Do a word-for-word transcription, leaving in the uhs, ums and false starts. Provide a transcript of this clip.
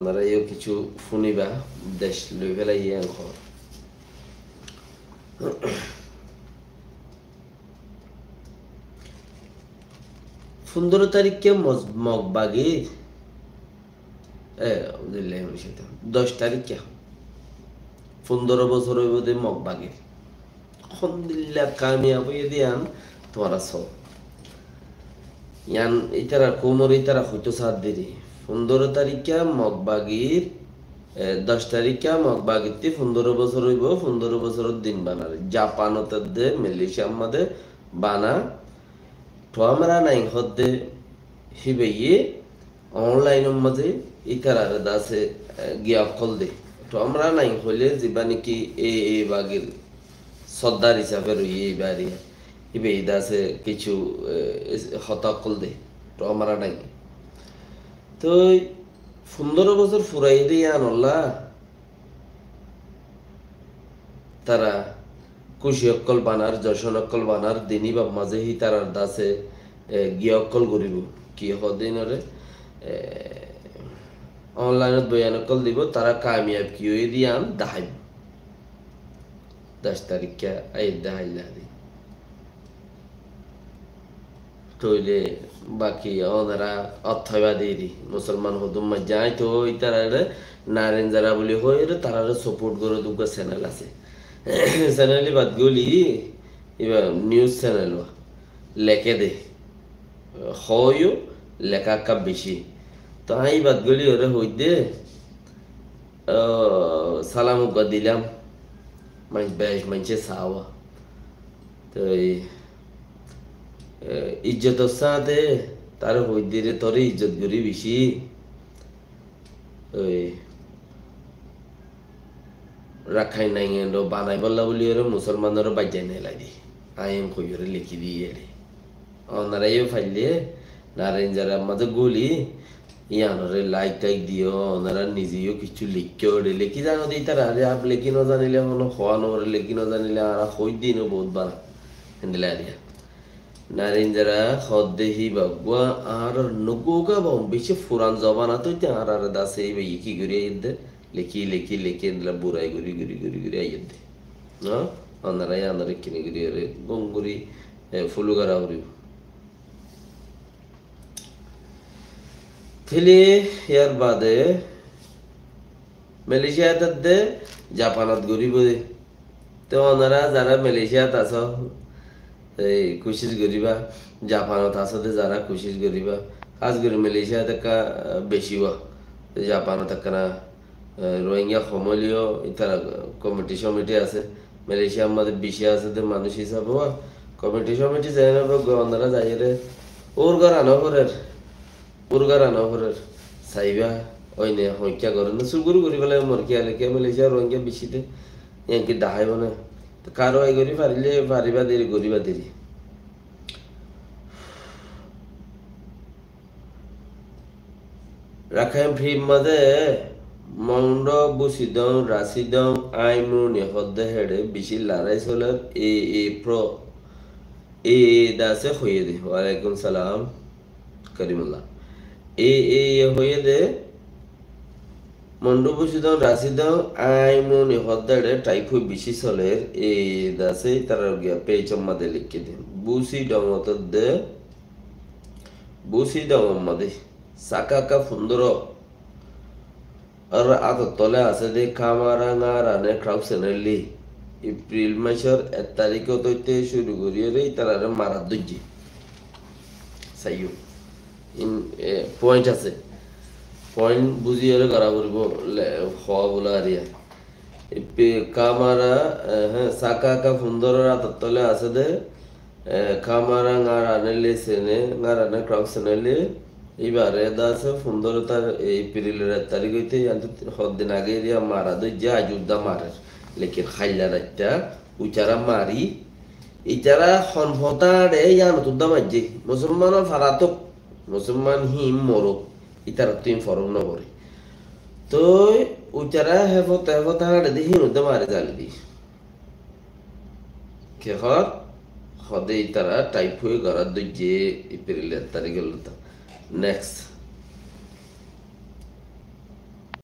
Onorá yó kissú fúniba, dec loi félaiye en hoó. Fundóro tarikká Mog-, Mog bagir, e, auzubillahi minac caitan, doc tarikká, fundóro bosór óibo de Mog bagir. Hondilla kamiyab óiye de yián tuáñra só. Yián ítarar koumor ítara hoitó saádde re. Fundóro tarikká Mog bagir, e, doc tarikká Mog bagittí fundóro bosór óibo, fundóro bosóror din banar. Japanot de, Malaysiar mazé bana, Tuáñra nai hoódde híbaye onlainor mazé ítarare dase, e, giya ókkol de. Tuáñra nai hoilé zibá niki e, e bagir sordar hísafe roiyé íba ariya. Híbaye dase kissú, e, hotá ókkol de. Tuáñra nai. Toi fundóro bosór furaiyé de yián olla. Tara kúci ókkol banar, jocon ókkol banar, dini baf mazé hítarar dase, e, giya ókkol goríbo. Ki hoó de inore, e, onlainot boyan ókkol dibo, tara kamiyab ki óiye de yián daháibo. Doc tarikká aiyér de háilla de. Tóile baki onorá ottá óiba deri. Musolman hodún maijjé aññí toó ítarare Narinjara buli hoói, tarare support goré de uggúa channel asé. Channel ibát goli, ibá news channel uwá. Leké de. Hoói yó, leká ekká bicí. Toó aññí ibát goli óre hoóidde, ó, salam uggúa dilam. Mainc-, bec maincé saá. Toi, e, ijjotor sáñte taré hoóidde re, toré ijjot gorí bicí. Oi, Rakhain Nagain ore banaibólla buli ore musolmanore baijjai nelai de. Aññí en hoiyóre lekí diyé de. Onorá yó faille Narinjarar mazé goli, yiánore like taik diyó, onorá nize yó kissú lekkó de, lekí zano de ítara, ar lekí no zanile hono hoá no fore, lekí no zanile añára hoóidde no bout bana. Héndilla ar yián. Narinjara hoódde híba uggúa añárar nogouka bom, bicí furan zobanat óite añárare dase híbaye ki gorí aiyédde, lekí, lekí, lekí, héndilla burai gorí, gorí, gorí, gorí aiyédde. No? Onorá yiánore kini gorí ore gom gorí, e, fúlu gorá foribó. Tóile yar bade Malaysiat edde Japanot goríbo de. Te onorá zará Malaysiat asó, ei kucíc goríba, Japanot asó de zará kucíc goríba, hás gorí Malaysiat ekká, ah, bicí uwá, te Japanot ekkán, eh, Rohingya hom óileyo ítara komiti somiti asé, Malaysiar mazé bicí asé de manúic hísabe uwá, komiti somiti zeén óibo goi onorá zaiyóre, ur gorá no forer. Ur gorá no forer, saiba, óine hoikká gorér né, suguru gorí félaibo mor kiyale, kiyá Malaysia Rohingya bicí de, yián ki daháibo né? Te karwai gorí farile fariba deri, goríba deri. Rakhain Free mazé Mondo Busidong, Rasidong, Aimruni hoódde héçe bicí larái soler, e, e, pro, e, e, dase hoiyé de. Walaikum salam. Karimullah. E, e, e hoiyé de, Mondu Busidong, Rasidong, Aimruni hoódde héçe thaifoi bicí soler, e, e dase ítarar giya page or mazé lekí de. Busidong hoódde, Busidong or mazé, Sakaka fundóro, ar átor tole asé de Kamara Ngarane Krauk Senelli. Epril macór ek tarikót óite cúru goríyore ítarare marat dóijje. Saiyó. In, e, point asé. Point buzíyore gorá foribó, le, hoó bóla ariya. Epe Kamara, e, hé, Sakaka fundóro átor tole asé de, e, Kamara Ngarane Lesene, Ngarane Krauk Senelli, íbare dase fundóro tar-, e, Eprilor ek tarik óite, yián to hoddin age eriya mara dóijje, aijjó udda marer. Lekin hailla raitta, uitara mari, itara hon fota añçe, yián udda maijje. Musolman faratok, Musolman hín morok, itarattú hín forok no fore. Toi uitara he fota, he fota añçe de hín udda mari zali di. Ki hoór? Hoóde ítara thaifoi gorát dóijje Epril ek tarik ólla to. Next.